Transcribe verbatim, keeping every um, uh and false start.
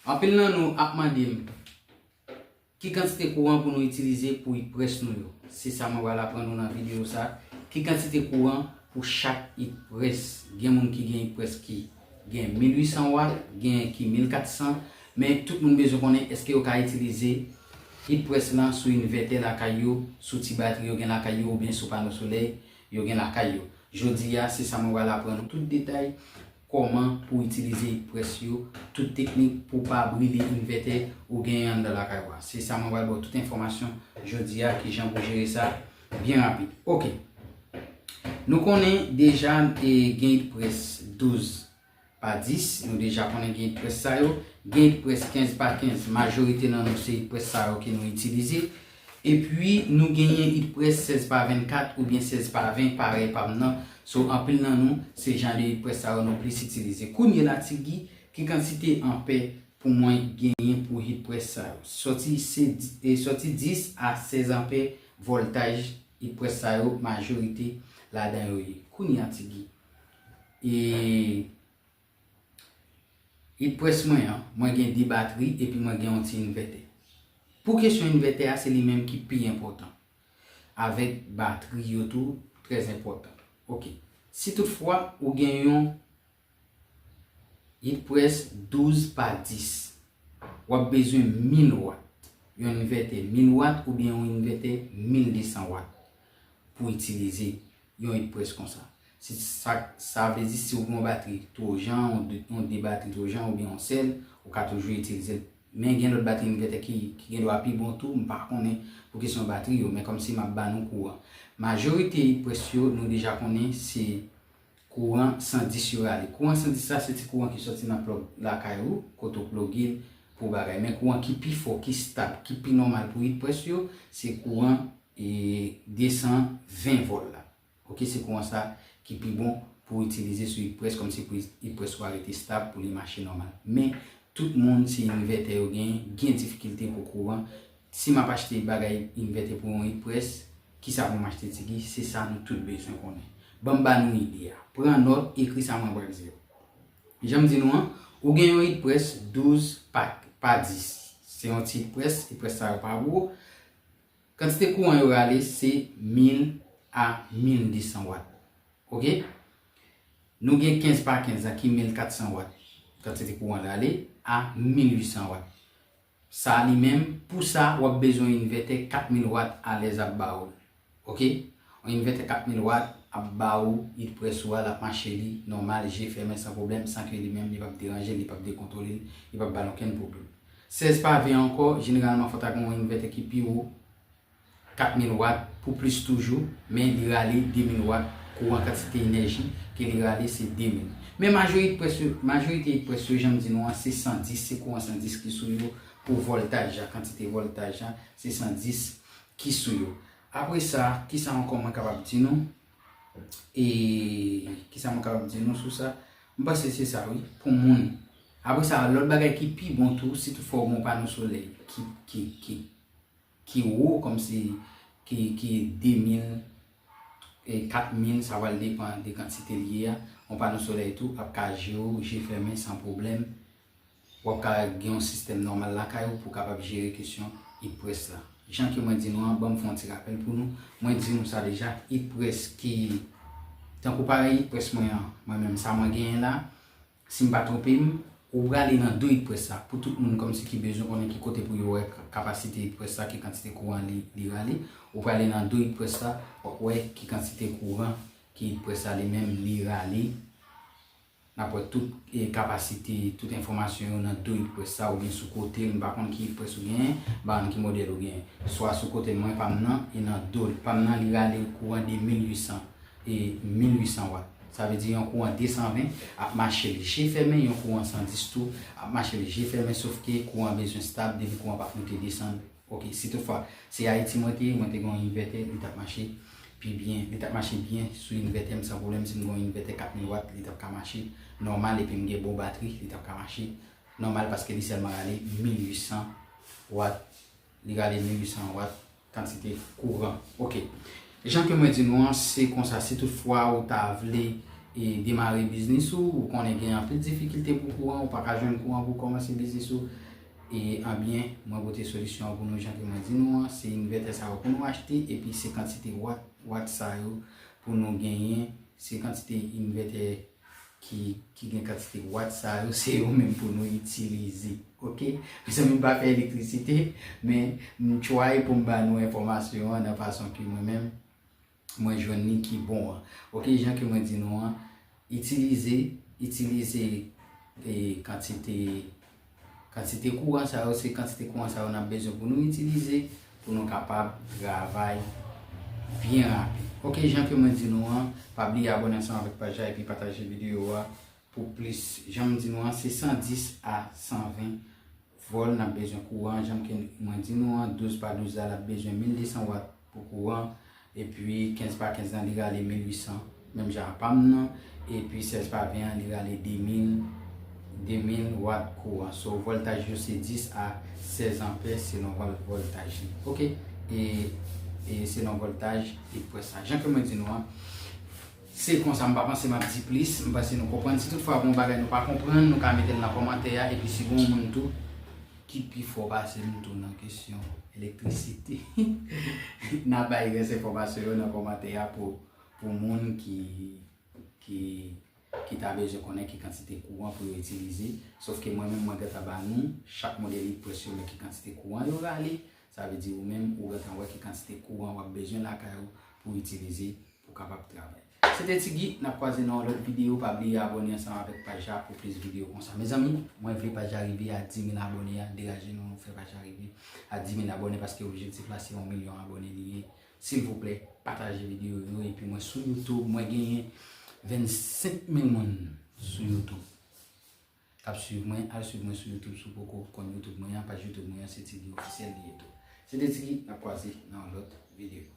Anpil nan nou ap mande m ki kantite kouran pou nou itilize pou heat press nou yo. Se sa mwen pral aprann nou nan videyo sa. Ki kantite kouran pou chak heat press? Gen moun ki gen heat press ki gen mil uit san wat, gen ki mil kat san, men tout moun bezwen konnen èske yo ka itilize heat press lan sou envètè lakay yo, sou ti batri yo gen lakay yo oubyen sou pano solèy yo gen lakay yo. Jodi a, se sa mwen pral aprann nou tout detay kòman pou itilize heat press yo, tout teknik pou pa brile envètè ou genyen anndan lakay ou a. Se sa mwen pral ba w tout enfòmasyon jodi a, kijan pou jere sa byen rapid. Oke. Nou konnen deja e gen heat press douz pa dis, nou deja konnen gen heat press sa yo. Gen heat press kenz pa kenz, majorite nan nou se heat press sa yo ke nou itilize. Epi nou genyen heat press sèz pa vennkat oubyen sèz pa ven, parèy pa m nan. So, anpil nan nou, se jan de heat press sa yo nou plis itilize. Kounye la, Ti Guy, ki kantite anpè pou mwen genyen pou heat press sa yo? Sòti se di- e sòti dis a sèz anpè vòltaj heat press sa yo, majorite ladan yo ye. Kounye a, Ti Guy, e heat press mwen an, mwen gen de batri epi mwen gen yon ti envètè. Pou kesyon envètè a, se li menm ki pi enpòtan. Avèk batri yo tou, trè enpòtan. Oke. Si toutfwa ou gen yon heat press douz pa dis, w ap bezwen mil wat. Yon envètè mil wat oubyen yon envètè mil de san wat pou itilize yon heat press konsa. Se sa, sa vle di si w gen yon batri Trojan, yon de, yon de batri Trojan oubyen yon sèl, ou ka toujou itilize l. Men gen lòt batri envètè ki, ki gen dwa pi bon tou, m pa konnen pou kesyon batri yo, men kòmsi m ap ba nou kouran. Majorite heat press yo, nou deja konnen se kouran san dis yo rale. Kouran san dis la, se ti kouran ki sòti nan plug lakay ou, kote w pluge l pou bagay. Men kouran ki pi fò, ki stab, ki pi nòmal pou heat press yo, se kouran e de san ven vòl la. Oke, se kouran sa ki pi bon pou itilize sou heat press, kòmsi pou heat press ou a rete stab, pou li mache nòmal. Men, tout moun, se envètè yo genyen, gen difikilte pou kouran. Si m ap achte bagay envètè pou yon heat press, kisa pou m achte, Ti Guy? Se sa nou tout bezwen konnen. Ban m ba nou ide a. Pran nòt, ekri sa mwen pral di w. Jan m di nou an, ou gen yon heat press douz pa, pa dis. Se yon ti heat press, heat press sa yo pa gwo. Kantite kouran yo rale se mil a mil de san wat. Oke? Nou gen kenz pa kenz la ki mil kat san wat. Kantite kouran rale a mil uit san wat. Sa li menm, pou sa, w ap bezwen yon envètè kat mil wat alèz ap ba ou l. Oke? Yon envètè kat mil wat ap ba ou heat press ou a, l ap mache li nòmal, je fèmen, san pwoblèm, san ke li menm, li p ap deranje l, li p ap dekontwole l, li p ap ba l okenn pwoblèm. Sèz pa ven ankò, jeneralman, fò ta gen yon envètè ki pi wo, kat mil wat pou plis toujou, men li rale de mil wat kouran, kantite enèji ke li rale se de mil. Men majorite heat press yo, majorite heat press yo, jan m di nou an, se san dis, se kouran san dis ki sou yo pou vòltaj la, kantite vòltaj la, se san dis ki sou yo. Apre sa, kisa ankò mwen kapab di nou? E kisa mwen kapab di nou sou sa? M panse se sa, wi, pou moun. Apre sa, lòt bagay ki pi bon tou, si toutfwa ou gen yon pano solèy ki, ki, ki, ki wo, kòmsi ki, ki de mil, e kat mil, sa pral depann de kantite l ye a. Yon pano solèy tou ap ka jere w je fèmen san pwoblèm. W ap ka gen yon sistèm nòmal lakay ou pou w kapab jere kesyon heat press la. Jan ke mwen di nou an, ban m fè yon ti rapèl pou nou. Mwen di nou sa deja, heat press ki, tankou parèy heat press mwen an, mwen menm sa mwen genyen la, si m pa twonpe m, ou prale nan do heat press la. Pou tout moun kòmsi ki bezwen konnen ki kote pou yo wè kapasite heat press la, ki kantite kouran li, li rale, ou prale nan do heat press la, w ap wè ki kantite kouran ki heat press la li menm li rale. N ap wè tout, e, kapasite, tout enfòmasyon yo nan do heat press sa oubyen sou kote l. M pa konn ki heat press ou genyen, m pa konn ki modèl ou genyen. Swa sou kote mwen, pa m nan, e nan do l. Pa m nan, li rale kouran de mil uit san, e mil uit san wat. Sa vle di yon kouran de san ven ap mache l je fèmen, yon kouran san dis tou ap mache l je fèmen, sof ke kouran bezwen stab, depi kouran p ap moute desann, oke, si toutfwa se Ayiti mwen te ye, mwen te gen yon envètè, li t ap mache pi byen, li t ap mache byen sou envètè m san pwoblèm. Si m gen yon envètè kat mil wat, li t ap ka mache nòmal, epi m gen bon batri, li t ap ka mache nòmal, paske li sèlman rale mil uit san wat, li rale mil uit san wat kantite kouran. Oke. Jan ke mwen di nou an, se konsa, si toutfwa ou ta vle, e demare biznis ou, ou konnen gen anpil difikilte pou kouran, ou pa ka jwenn kouran pou kòmanse biznis ou, e anbyen, mwen pote solisyon an pou nou jan ke mwen di nou an, se envètè sa yo pou nou achte, epi se kantite wat, wat sa yo pou nou genyen, se kantite envètè ki, ki gen kantite wat sa yo, se yo menm pou nou itilize. Oke? Mezanmi, m pa fè elektrisite, men m try pou m ba nou enfòmasyon an nan fason ke mwen menm, mwen jwenn li ki bon an. Oke, jan ke mwen di nou an, itilize, itilize, e, kantite, kantite kouran sa yo, se kantite kouran sa yo n ap bezwen pou nou itilize, pou nou kapab travay byen rapid. Oke, jan ke mwen di nou an, pa bliye abòne ansanm avèk paj la epi pataje videyo a pou plis. Jan m di nou an, se san dis a san ven vòl n ap bezwen kouran. Jan ke mwen di nou an, douz pa douz la, l ap bezwen mil de san wat pou kouran. Epi kenz pa kenz la, li rale mil uit san. Menm jan a pa m nan. Epi sèz pa ven an, li rale de mil, de mil wat kouran. So, vòltaj yo se dis a sèz anpè selon vòl-, vòltaj li. Oke? E, e selon vòltaj, e pwès sa. Jan ke mwen di nou an, se konsa, m pa panse m ap di plis, m panse nou konprann. Si toutfwa gen yon bagay nou pa konprann, nou ka mete l nan kòmantè a, epi si gen yon moun tou ki pi fò pase m tou nan kesyon elektrisite, n a bay rès enfòmasyon yo nan kòmantè a pou, pou moun ki, ki, ki ta bezwen konnen ki kantite kouran pou yo itilize. Sòf ke mwen menm, mwen gentan ba nou, chak modèl li pwès yo, men ki kantite kouran yo rale. Sa vle di ou menm, ou gentan wè ki kantite kouran w ap bezwen lakay ou pou itilize pou kapab travay. Se te Ti Guy, n ap kwaze nan yon lòt videyo. Pa bliye abòne ansanm avèk paj la pou plis videyo konsa. Mezanmi, mwen vle paj la rive a di mil abòne a. Degaje nou, nou fè paj la rive a di mil abòne, paske objektif la se yon milyon abòne li ye. Silvouplè, pataje videyo yo. Epi mwen sou YouTube, mwen genyen vennsenk mil moun sou YouTube k ap swiv mwen. Al swiv mwen sou YouTube si w poko konn YouTube mwen an. Paj YouTube mwen an se Ti Guy Officiel li ye tou. Se te Ti Guy, n ap kwaze nan yon lòt videyo.